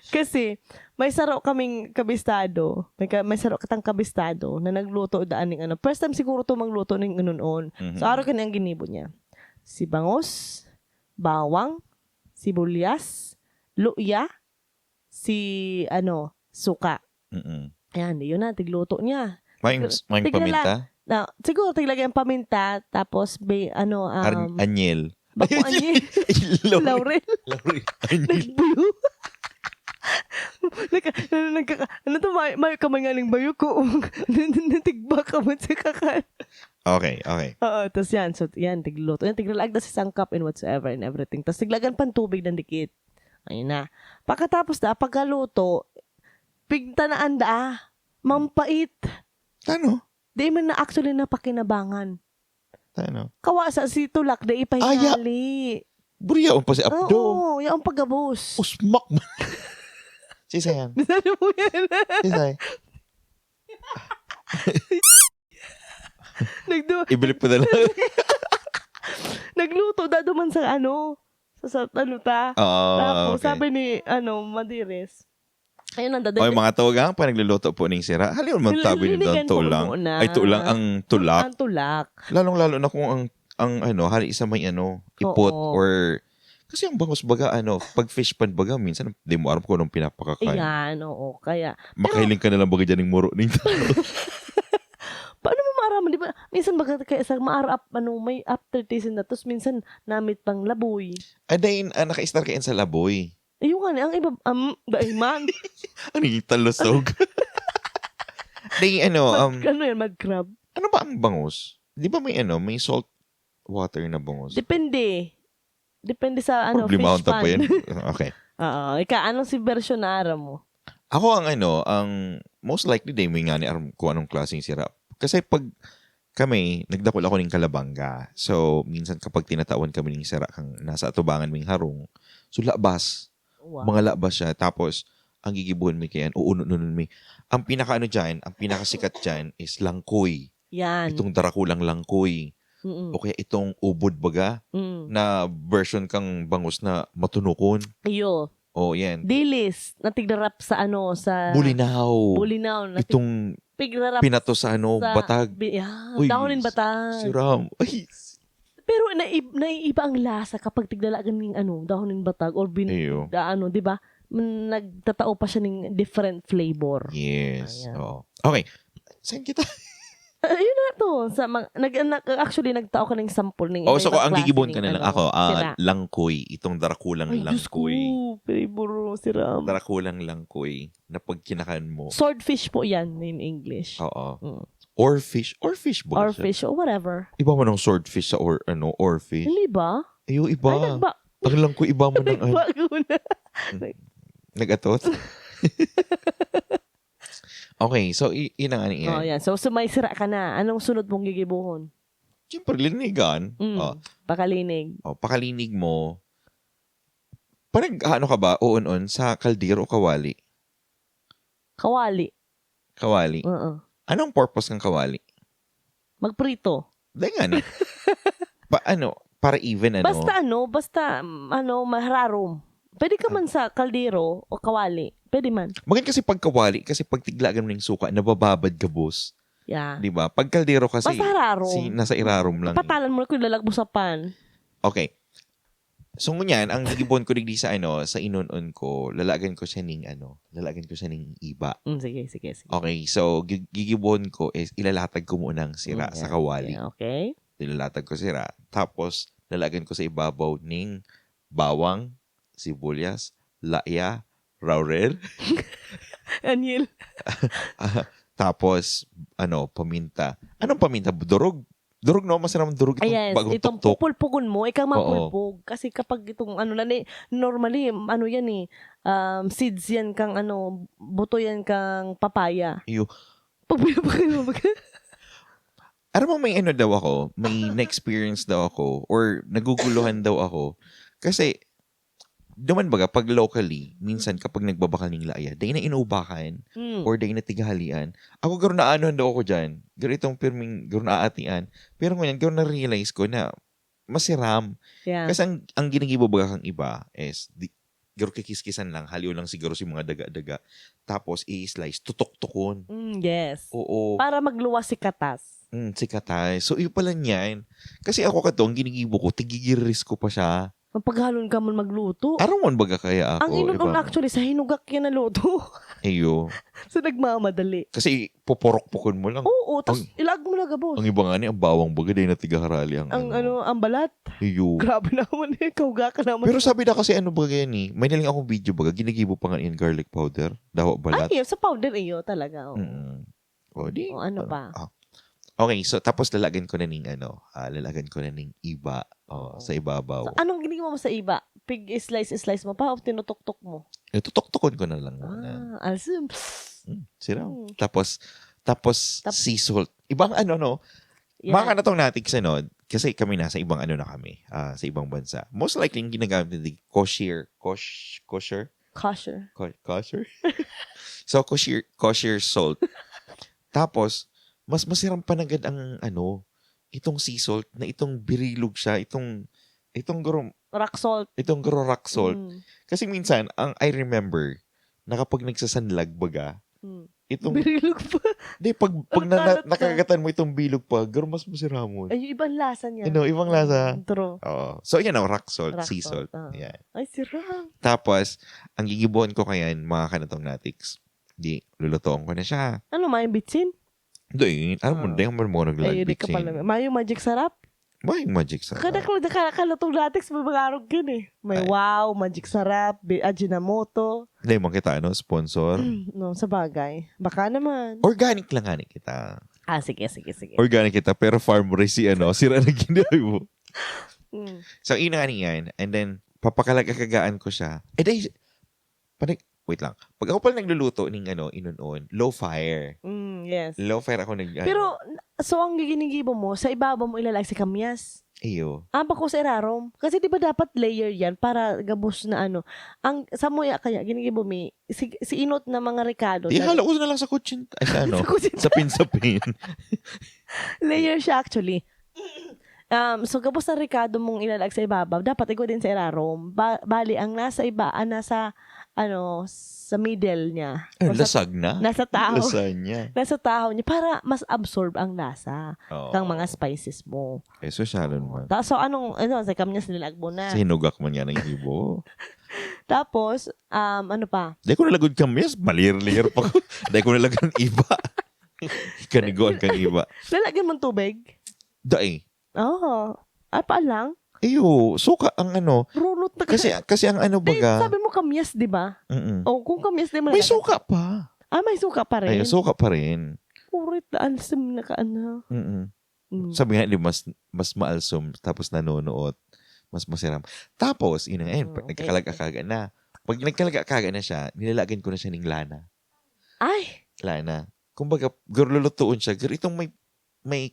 Kasi, may saro kaming kabistado. May, ka, may saro katang kabistado na nagluto daan ning ano. First time siguro to magluto ning inon-on. Mhm. So, araw kani ang ginibo niya. Si bangus, bawang, sibuyas, luya, si, ano, suka. Mm-mm. Ayan, yun na, tigluto niya. May, Tig- may tigla- paminta? Na, siguro tiglagyan paminta, tapos may, ano, Ar- um, anyel. bako anyel. Laurel. Laurel. Laurel. Anyel. Nagbuyo. Nagka, nagka, ano to, may, may kamay nga ning bayo ko. Natigba ka man sa kakan. Okay, okay. Oo, tapos yan. So, yan, tigluto. Yan, tiglalaag na si sangkap and whatsoever and everything. Tapos tiglagan pang tubig ng dikit. Ayun na. Pagkatapos na, pagkaluto, pigtanaan da, mampait. Ano? Di man na actually napakinabangan. Ano? Kawasa si tulak, di ipahingali. Buriyaon pa si Abdo. Oo, yaong pagabos. Usmak man. Sisa yan. Ano mo yan? Sisa yan. Nagdu- Ibilip ko na lang. Nagluto da duman sa ano, sa, sa ano ta. Oo, Tapos okay. Sabi ni, ano, Madires, Ayun ang dadag- Oy, mga tugang, pag nagluluto po ning sira, hali man tabi ni Linigan Don po tulang. Muna. Ay, tulang ang tulak. Ang tulak. Lalong-lalo na kung ang, ang ano, hali sa may ano, ipot. Ayan. Or, kasi ang bangus baga, ano, pag fish pan baga, minsan, di mo aram kung anong pinapakakan. Ayan, oo. Kaya, pero makahiling ka na lang baga dyan ng muro ning tao. Paano mo maaraman? Di ba, minsan baga kaya sa maarap, ano, may aftertaste na, tapos minsan namit pang laboy. Ah, dahil, ah, naka-star kayo sa laboy. Ayun nga ni, ang iba, um, dahil man. Ang naging talusog. Di, ano, Mad-, um, ano yan, mad crab? Ano ba ang bangus? Di ba may, ano, may salt water na bangus? Depende. Depende sa, ano, fish pan. Problema akong tapayan. Okay. Oo. Ika, anong si version na aram mo? Ako ang, ano, ang most likely, di mo nga ni aram kung anong klaseng sira. Kasi pag kami, nagdakul ako ning kalabangga. So, minsan kapag tinatawan kami ning sira kang nasa atubangan ming harong, so, labas. Wow. Mga labas siya. Tapos, ang gigibuhon mi kayan, uunon-unon mi. Ang pinakaano dyan, ang pinakasikat dyan is langkoy. Yan. Itong darakulang langkoy. Mm-mm. O kaya itong ubod baga, mm, na version kang bangus na matunukon. Iyo. Oh, yan. Dilis, na tigdarap sa ano, sa Bulinaw. Bulinaw, na tig-, itong pinato sa ano, sa batag. Bi-, yeah, uy, dahon nin batag. Siram. Ay. Pero naib-, naiiba ang lasa kapag tigdalagan ning ano, dahon nin batag or bin-, iyo, da-, ano, di ba? Mm, nagtatao pa siya ning different flavor. Yes. Ayan. Oo. Okay. Saan kita? Ayun na to. Sa mga, nag-, nag-, actually, nagtao ka ng sample ng iba-ibang klase ng, ano, sira. Oh, so, ang gigibon ka na lang. Ako, ah, langkoy. Itong darakulang langkoy. Ay, Diyos ko. Flavor, sira. Darakulang langkoy na pag kinakan mo. Swordfish po yan in English. Oo. Mm. Or fish. Or fish ba siya? Or fish, or whatever. Iba man ang swordfish sa or, ano, or fish. Hindi ba? Ay, yung iba. Ay, nagba-, ang langkoy, iba man ang, ano. Nagbago na. Hmm. Nag-atot? Okay, so, y-, yun ang ano yan. Oh, yan. So, so may sira ka na. Anong sunod mong gigibuhon? Siyempre, linigan. Mm, oh. Pakalinig. Oh, pakalinig mo. Parang, ano ka ba? Uon-on sa kaldero o kawali? Kawali. Kawali? Oo. Anong purpose ng kawali? Magprito. Dahil nga na. Pa-, ano, para even, ano? Basta ano, basta, mm, ano, mahararom. Pwede ka man sa kaldero o kawali. Pwede man. Maganda kasi pag kawali, kasi pag tiglagan mo ng suka, nabababad ka, boss. Yeah. Di ba? Pag kaldero kasi, basta hararom. Si, nasa irarom lang. Patalan mo na kung ilalagay mo sa pan. Okay. So, ngunyan, ang gigibon ko digdi sa, ano, sa inon-on ko, lalagan ko siya ning, ano, lalagan ko siya ning iba. Mm, sige, sige, sige. Okay, so, gi-, gigibon ko is ilalatag ko muna ang sira sa kawali. Mm, yeah, yeah, okay. Ilalatag ko sira. Tapos, lalagan ko sa ibabaw ning bawang, sibuyas, laya, laurel. Anyel. Ah, tapos, ano, paminta. Anong paminta? Durog? Durog, no? Masarap ang durog. Itong, ah, yes, bagong itong tuktok. Pupulpugon mo, ikaw magpulpog. Oo. Kasi kapag itong ano na ni, normally, ano yan eh, um, seeds yan kang ano, buto yan kang papaya. Iyo. Pag pinapakain mo, aram mo, may ano daw ako, may na-experience daw ako, or naguguluhan daw ako. Kasi, duman baga, pag locally, minsan kapag nagbabakal ning laya, dai na inuubakan, mm, or dai na tighahalian. Ako, garo naanuhan daw ako dyan. Garo itong pirming, garo naaatian. Pero ngayon, garo na-realize ko na masiram. Yeah. Kasi ang, ang ginigibo baga kang iba is, di, garo kikiskisan lang, haliw lang siguro si mga daga-daga. Tapos, i-slice, tutok-tukon. Mm, yes. Oo. Para magluwas si katas. Mm, si katas. So, iyo pala niyan. Kasi ako kato, ang ginigibo ko, tigigiris ko pa siya. Mapaghalon ka man magluto. Aram mo baga kaya ako, ang inon-on iba, actually, sa hinugak yan na luto. Iyo. So, nagmamadali. Kasi pupurok-pukon mo lang. Oo, tas ang, ilag mo na gabos. Ang iba nga ni, ang bawang baga, dai na tigaharali ang, ang ano, ano, ang balat. Iyo. Grabe naman eh, kahuga ka naman. Pero sabi na kasi ano baga yan eh, may naling akong video baga, ginigibo pa nga yan garlic powder, dawa balat. Ay, iyo, sa powder iyo talaga, oo. Mm. O, di, o, ano pa? Ah. Okay, so tapos lalagan ko na ning ano, ah, lalagan ko na ning iba, o, oo, sa ibabaw. So, anong ginagawa mo sa iba? Pig-slice-slice mo pa o tinutuktok mo? Eh, tutuktukon ko na lang muna. Ah, alsim. Hmm, sira. Hmm. Tapos, tapos Tap- sea salt. Ibang ano, no? Yan. Mga kanatong natin sa, no? Kasi kami nasa ibang ano na kami, ah, sa ibang bansa. Most likely, yung ginagamit nila, kosher, kosh-, kosher? Kosher. Ko-, kosher? So, kosher, kosher salt. Tapos, mas masiram pa nagad ang, ano, itong sea salt na itong birilog siya, itong, itong guro-, rock salt. Itong guro rock salt. Mm. Kasi minsan, ang I remember, na kapag nagsasanlag baga, Hmm. itong, Birilog pa. di, pag, pag Ang na, na, tanot na. Nakakatan mo itong bilog pa, garo mas masiramon. Ay, yung ibang lasa niya. Ano, ibang lasa. Mm, true. Oo. So, yan ang rock salt, Rock sea salt, salt. ah. Yan. Ay, sirang. Tapos, ang gigibohon ko kayan, mga kanatong natiks, di, lulutoon ko na siya. Ano, may bitsin? Di, ano mo, Ah. di mo mga Ay, di ka pala. naglagbitsin. Mayo magic sarap. May magic sarap. Kada kala, kala, kalatong latex, may mga arog yun eh. May Ay. Wow, magic sarap, bi- Ajinomoto. Hindi mo kita, ano, sponsor. No, sa bagay. Baka naman. Organic lang nga ni kita. Ah, sige, sige, sige. Organic kita, pero farm raised si, ano, sira na ginawa mo. Mm. So, ina nga niyan. And then, papakalag-akagaan ko siya. Eh, dahil, panig, wait lang. Pag ako pala nagluluto ning, ano, inunon, low fire. Mm, yes. Low fire ako nag, ano. Pero, so ang ginigibo mo, sa ibabaw mo ilalagay si kamyas? Iyo. Ah, bako sa irarom. Kasi di ba dapat layer yan para gabos na ano. Ang, sa muya kaya, ginigibo mi, si, si inot na mga rekado. Ihalo ko na lang sa kutsin. Ay, sa ano? Sa kutsin. Sapin-sapin. Layer siya actually. Um, so, gabos na rekado mong ilalag sa ibabaw, dapat igwa din sa irarom. Ba- bali, ang nasa iba, ah, nasa, ano, sa middle niya. Ay, O sa- lasag na? Nasa tahaw. Lasagna. Nasa tahaw niya para mas absorb ang lasa Oo. ng mga spices mo. Eh, so, siya rin man. Ta- so, anong, ano, sa kamyas nilalag mo na. Sa hinugak man nga ng ibo. Tapos, um, ano pa? Dahil ko nalagod kamyas, malir-lir pa ko. Dahil ko nalagod iba. Kaniguan kang iba. Lalagyan mong tubig? Dai. Oo. Ah, pa lang? Iyo, suka ang ano. Rulot na Kasi kasi ang ano Di, baga. Sabi mo kamyas, di ba? Mm-mm. O, kung kamyas, di mo May lalagyan. suka pa. Ah, may suka pa rin? Ay, suka pa rin. Purit na alsim na ka, ano. Mm-mm. Mm. Sabi nga, di, mas, mas maalsom, tapos nanonoot, mas masiram. Tapos, yun na nga, yun, Mm, pag okay, nagkakalagakaga na. Pag nagkakalagakaga na siya, nilalagan ko na siya ng lana. Ay, Lana. Kumbaga, gurlulutuon siya. Garo itong may, may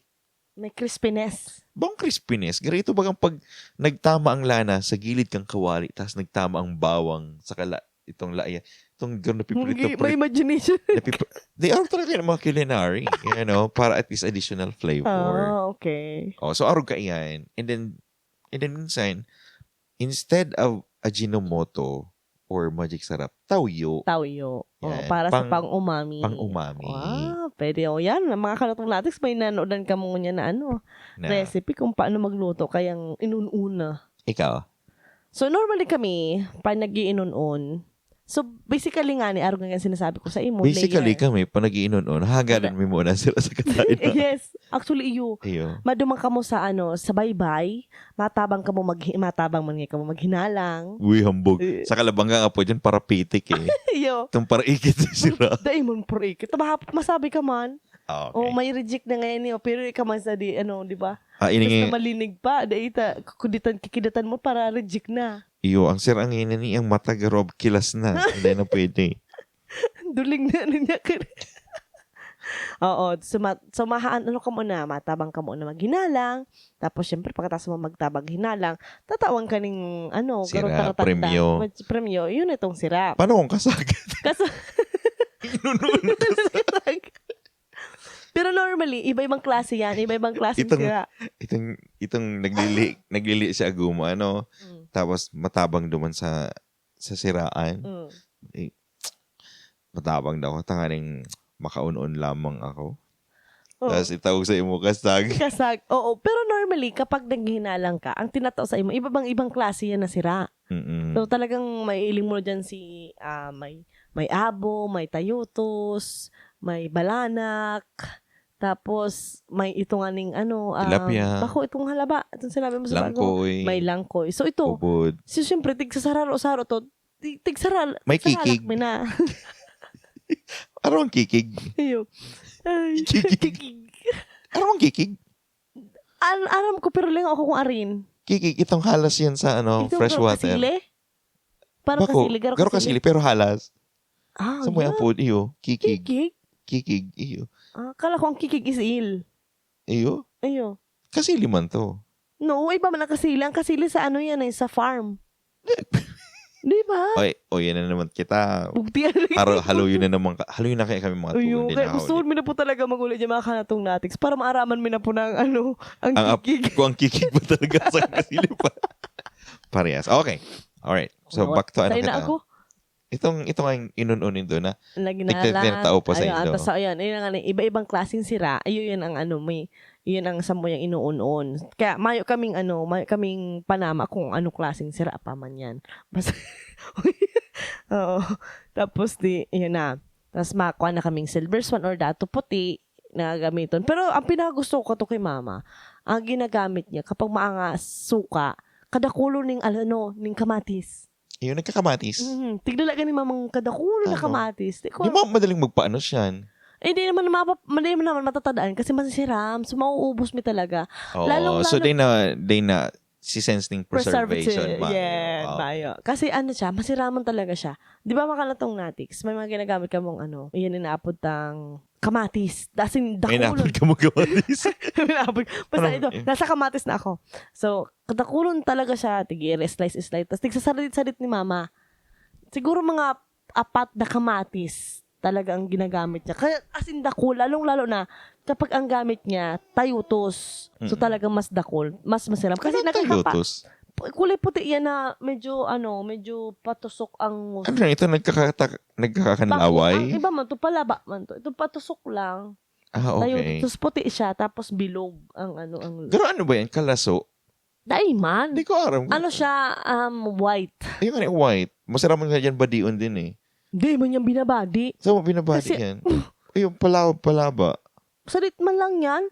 may crispiness. bang crispiness. Garo ito bagang pag nagtama ang lana sa gilid kang kawali, tapos nagtama ang bawang sa kala, itong laya. Itong garo napiprito. Hindi, may imagination. Napip- They are talaga yung mga culinary, you know, para at least additional flavor. Ah, okay. Oh, so arog ka iyan. And then, and then minsan, instead of Ajinomoto or Magic Sarap, tawyo. Tawyo. Oh, Yan. Para sa Pang- pang-umami. pang-umami. Ah, pwede. O yan, ang mga kalutong natiks, may nanodan ka mo niya na ano, Na, recipe kung paano magluto kayang inununa. ikaw? So, normally kami, pag nag-iinunon, so, basically nga ni, arog nga sinasabi ko sa imo, Basically layer. Kami, pag nag-iinunon, hagadan mi muna sila sa katayon. Yes, actually, iyo. Iyo. Maduman kamo sa ano, sa baybay, matabang kamo mag matabang man nga kamo maghinalang. Uy, hambog. Eh. Sa Kalabanga nga po dyan, parapitik eh. Iyo. Itong paraikit sa sira. Dai mo paraikit. Tama, masabi ka man. Ah, O, okay. May reject na ngayon niyo, pero ikaw man sa di, ano, di ba? Ah, ini Basta nga, malinig pa, dai ta, kuditan, kikiditan mo para reject na. iyo, ang sira ang ina ni, ang mata garob, kilas na. Hindi na pwede. Duling na, ano niya, kar- Oo, so, ma- so mahaan, ano ka muna, matabang ka muna maghinalang, tapos syempre pagkatapos mo magtabang hinalang, tatawan ka ning, ano, Sira, garong taratanda. premyo. Mag- premyo, yun itong sira. Paano kung kasagad? Kaso, Inunon. Pero normally, iba-ibang klase yan, iba-ibang klase Itong- sira. Itong, itong naglili, naglili siya aguma, ano? Mm. Tapos matabang duman sa sa siraan. Mm. Matabang daw ako, tanganing makaunon lamang ako. Oo. Tapos itawag sa imo, kasag. Kasag. Oo, pero normally, kapag naghihinalang ka, ang tinatao sa imo, iba-ibang ibang klase yan na sira. Mm-mm. So, talagang maiiling mo dyan si, ah, may, may abo, may tayutos, may balanak, tapos may ito nga ning ano, um, Tilapia. Bako itong halaba, itong sinabi mo sa bago. Langkoy. May langkoy. So, ito, Ubod. so, siyempre, tigsasaro-saro to, tig- tigsara, May saralak kikig. mi na. Ano ang kikig? Iyo. Ay, Kikig. kikig. Ano ang kikig? Al- alam ko, pero lingaw ako kung arin. Kikig, itong halas yan sa ano, Ito, fresh garo water. Kasili? Parang Bako, kasili, garo garo kasili. Kasili, pero halas. Ah, Sa mga yeah. Food, iyo, kikig. Kikig? Kikig, iyo. Ah, kala ko ang kikig is eel. Iyo? Ayo. Kasili man to. No, iba man ang kasili. Ang kasili sa ano yan eh, sa farm. Di ba? Oy, o yan na naman kita. Bugtian. Haro, haluyo na naman. ka- Haluyo na kaya kami mga Uyo, tugon din kaya ako. gusto ko na po talaga mag-uli dyan mga kanatong natiks para maaraman mi na po ng ano, ang Ang ap- kikig. Kung ang kikig ba talaga sa kasili pa. Parehas. Okay. Alright. So, Ano, back to ano sa'yo na kita. Ako? Itong, itong ang inun-unin doon na Lagi tigtitira tao pa sa ayan, indo. Tapos ayan, yun ang ano, iba-ibang klaseng sira. Ayun, yun ang ano, may, yun ang sa mo yung inuun-on. Kaya mayo kaming ano, mayo kaming panama kung ano klaseng sira pa man yan. Basta, oo. Tapos di, yun na. Tapos makuha na kaming silver swan or dato puti na gamiton. Pero ang pinakagusto ko to kay mama, ang ginagamit niya kapag maanga suka, kadakulo ning ano, ning kamatis. Yun, nagkakamatis. Mm, tigdala ka ni mamang kadakulo na Ano? kamatis. Di ko, Di ba madaling magpaano siyan? eh, di naman, mapa, di naman naman matatadaan kasi masisiram. So, mauubos mi talaga. Oo, Lalong-lalo- so they na, they na, si sense ning preservation. Mayo. Yeah, Oo. Mayo. Kasi ano siya, masiraman talaga siya. Di ba makalatong natiks? May mga ginagamit ka mong ano, yan inaapod tang kamatis. As in, May dakulo. napod ka magkamatis. May napod. Basta Parang, ito, eh. nasa kamatis na ako. So, kadakulon talaga siya. Tigire, slice, slice. Tapos tigsasarit-sarit ni mama. Siguro mga apat na kamatis talaga ang ginagamit niya. Kaya, as in, dakul. Lalong-lalo na kapag ang gamit niya, tayutos. So, Mm-mm. talagang mas dakul. Mas masiram. Kasi Anong nagkakapa. tayutos? Kulay puti yan na medyo, ano, medyo patusok ang Ano na ito? Nagkakata- Bako, nagkakakanlaway? Ang iba man to, palaba man to. Ito patusok lang. Ah, Tayo, okay. Tapos puti siya, tapos bilog ang ano, ang... Pero ano ba yan? Kalaso? Dai man. Hindi ko aram. Ano siya, um, white. Ayun nga yung white. Masarap mo nga dyan, badion din eh. Hindi man yung binabadi. Saan mo binabadi Kasi- yan? Ayun, palaba, palaba. Sarit man lang yan.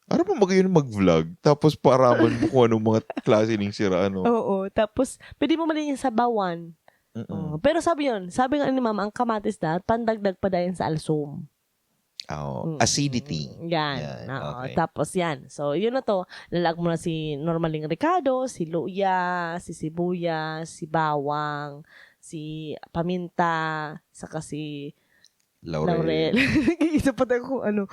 Ano pa mag-, yun mag-vlog? Tapos paaraman mo kung anong mga klase ng sira, ano? Oo. Tapos, pwede mo man din yung sabawan. Mm-mm. Oo. Pero sabi yun, sabi nga ni mama, ang kamatis dapat, pandagdag pa dayon sa alsom. Ah, oo. Mm. Acidity. Yan. Yan, Oo. Okay. Tapos yan. So, yun na to. Lalag mo na si normaling rekado, si luya, si sibuyas, si bawang, si paminta, saka si Laurel. Laurel. Isa pa tayo kung ano.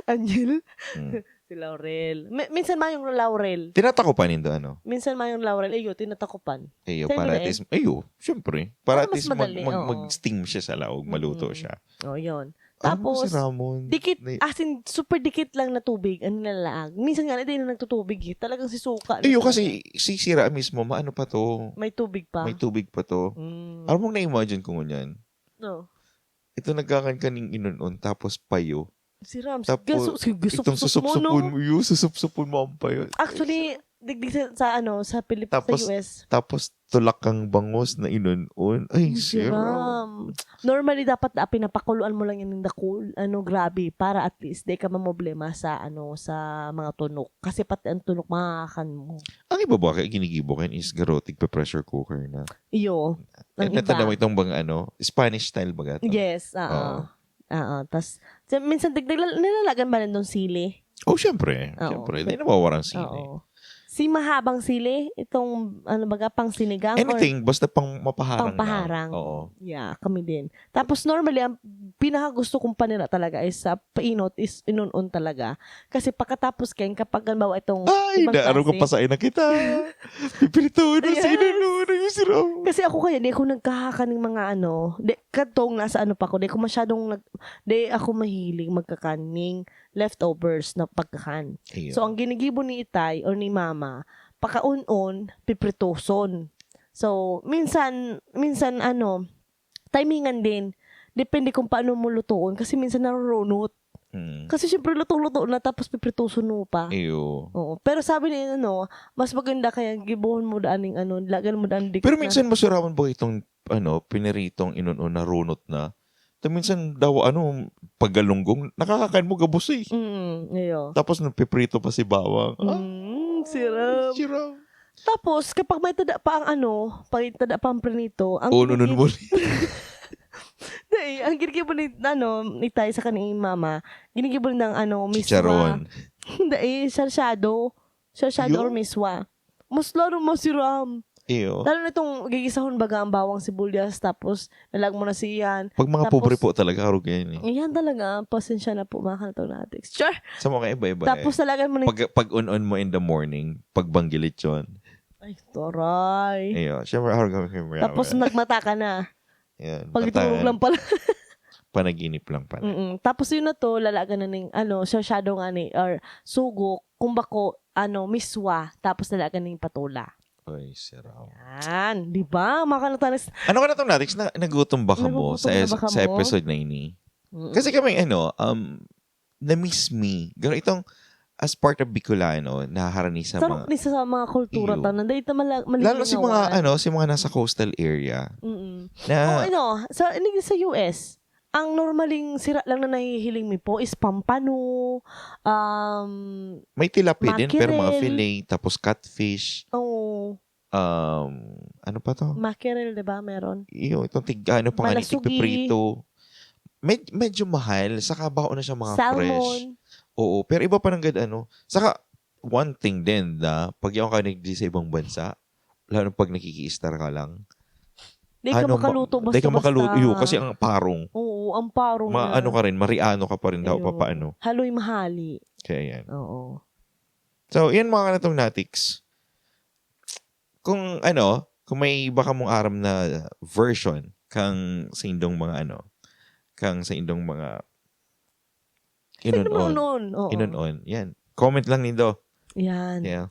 Angel. Mm. Si Laurel. Mi- minsan mayong Laurel. Tinatakupan nindo, ano? Minsan mayong Laurel. Iyo, tinatakupan. Ayo, Sa'yo para na at least, ayo, syempre. Para Para at mas least mag, madali, mag, oo. mag-steam siya sa laog, maluto Mm-mm. siya. O, yun. Ano ba Tapos, si Ramon? dikit, Ni- as in, super dikit lang na tubig, ang nilalaag. Minsan nga, hindi na nagtutubig eh. Talagang si suka na Iyo, talaga. Kasi si sira mismo, maano pa to? May tubig pa. May tubig pa to. Mm. Ano mong na-imagine ko ngunyan? No. Ito nagkakan kaning inunon, tapos payo. Si Rams, Tapos, gaso, si, gaso, Itong sus- mo, susupsupon no? mo, yung susupsupon mo ang payo. Actually, digdi sa, sa ano, sa Pilipinas, Tapos, sa U S. Tapos tulak kang bangus na inunon. Ay, Ay, sira. siram. Normally, dapat na pinapakuluan mo lang yan ng dakul. Ano, grabe. Para at least, di ka mamroblema sa, ano, sa mga tunok. Kasi pati ang tunok, makakakan mo. Ang iba ba, kaya ginigibo kayo is garo, tigpa-pressure cooker na. Iyo. Ang Eh, natanda iba. mo itong bang ano, Spanish style baga to? Yes, oo. Oo. Oo. Tas, sa- minsan, digdala, nilalagan ba nandun sili? Oh, syempre. Oo. Syempre. Hindi nawawarang sili. Oo. Si mahabang sili, itong, ano baga, pang sinigang or Anything, basta pang mapaharang Pampaharang. lang. Oo. Yeah, kami din. Tapos normally, ang pinakagusto kong panira talaga is sa painot is inunon talaga. Kasi pagkatapos, Ken, kapag halimbawa itong Ay, ibang naaro ko klase, pa sa ina kita. Pipirito na Yes. sino na yung siraw. Kasi ako kaya, di ako nagkakakan ng mga ano, di, katong nasa ano pa ko, di ko masyadong nag, di ako mahilig magkakan ning leftovers na pagkakan. Ayun. So, ang ginigibo ni itay or ni mama, pakaon-on, pipritoson. So, minsan, minsan ano, timingan din. Depende kung paano mo lutuon. Kasi minsan narurunot. Mm. Kasi syempre luto-luto na tapos pipritoson mo pa. Iyo. Oo. Pero sabi ni ano, mas maganda kaya gibuhon mo daan ng ano, lagan mo daan ng Pero dikit na. Minsan masuraman ba itong ano, piniritong inunon na runot na? Ito minsan daw ano, paggalunggong, nakakakan mo gabos eh. Mm, iyo. Tapos nagpiprito pa si bawang. Ah, Mm, siram. Siram. Tapos, kapag may tada pa ang ano, pag tada pa ang prinito, ang Ununon ginigib- mo. Dai, ang ginigibo ni, ano, ni Tay sa kani mama, ginigibo ng ano, miswa. Chicharon. Dai, sarsyado. Sarsyado or Yun. Miswa. Mas lalo masiram. Iyo. Lalo na itong gigisahon baga ang bawang sibuyas, tapos lalag mo na siya yan. Pag mga Tapos- pobre po talaga, arog yan eh. Ayan talaga, pasensya na po mga kanatong natin. Sure. Sa mga iba-iba Tapos eh. talagan mo na Pag, pag un-on mo in the morning, pag banggilitsyon. Ay, taray. Iyo, syempre, arog kami kay Maria. Tapos nagmata ka na. Yan. Pag itulog lang pala. Panaginip lang pala. Mm-mm. Tapos yun na to, lalagan na ning, ano, sarsyado nga ni, or sugo, kung bako, ano, miswa, tapos lalagan ning patola. Ay, siraw. Yan. Di ba? Mga kanatanis. Ano ka na itong Natix? Na, nagutom ba ka mo Nagugutom sa, na es- ba ka sa mo? Episode nine? Mm. Kasi kami, ano, um, na-miss me. Pero itong, as part of Bicolano, naharani sa Sarap mga... ni sa mga kultura Iyo. ta. Nanday ito mala- Lalo si mga, malilingawan. ano, si mga nasa coastal area. Mm. Na, Oh, ano, sa, hindi sa U S, ang normaling sira lang na nahihiling mi po is pampano, um, may tilapia din, pero mga mackerel. Fillet, tapos catfish. Oh, Um, ano pa to? Mackerel, di ba? Meron. Iyo, itong tig, ano pa nga ni, Malasugi. Tigpiprito. Med, medyo mahal. Saka bako na siya mga fresh. Salmon. Oo, pero iba pa ng gad ano. Saka, one thing din na pag yaon ka nagdi sa ibang bansa, lalo pag nakikiistar ka lang, Di ka ano, ma- makaluto basta di ka makaluto. Iyo, kasi ang parong, Oo, ang parong ma, na. Ano ka rin, mariano ka pa rin daw Ayun. papaano. Haloy mahali. Kaya yan. Oo. So, yan mga kanatong Natix. Kung ano, kung may iba ka mong aram na version kang sa indong mga ano, kang sa indong mga Pwede naman inon-on. Noon. Oo. Inon-on. Yan. Comment lang nindo. Yan. Yeah.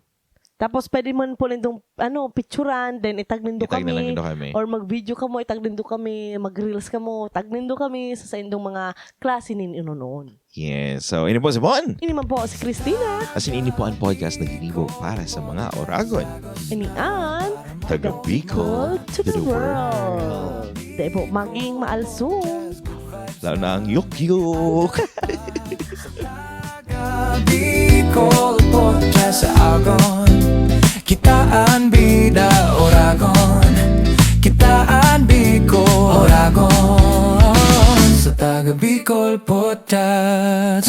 Tapos pwede man po nindong ano, picturean, then itag nindo Itag na lang kami. nindo kami. Or mag-video ka mo, itag nindo kami, mag-reels ka mo, tag nindo kami sa saindong mga klase nin inon-on. Yes. So, ini po si Bon. Ini man po si Christina. As in, ini po ang podcast na ginibo para sa mga Oragon. Ini an Taga Bicol to the world. Dahil po, maging maalsong. Lalo na ang yukyuk. Bicol Podcast sa Agon. Kita an bida Oragon. Kita an Bicol Oragon. Sa Taga Bicol Podcast.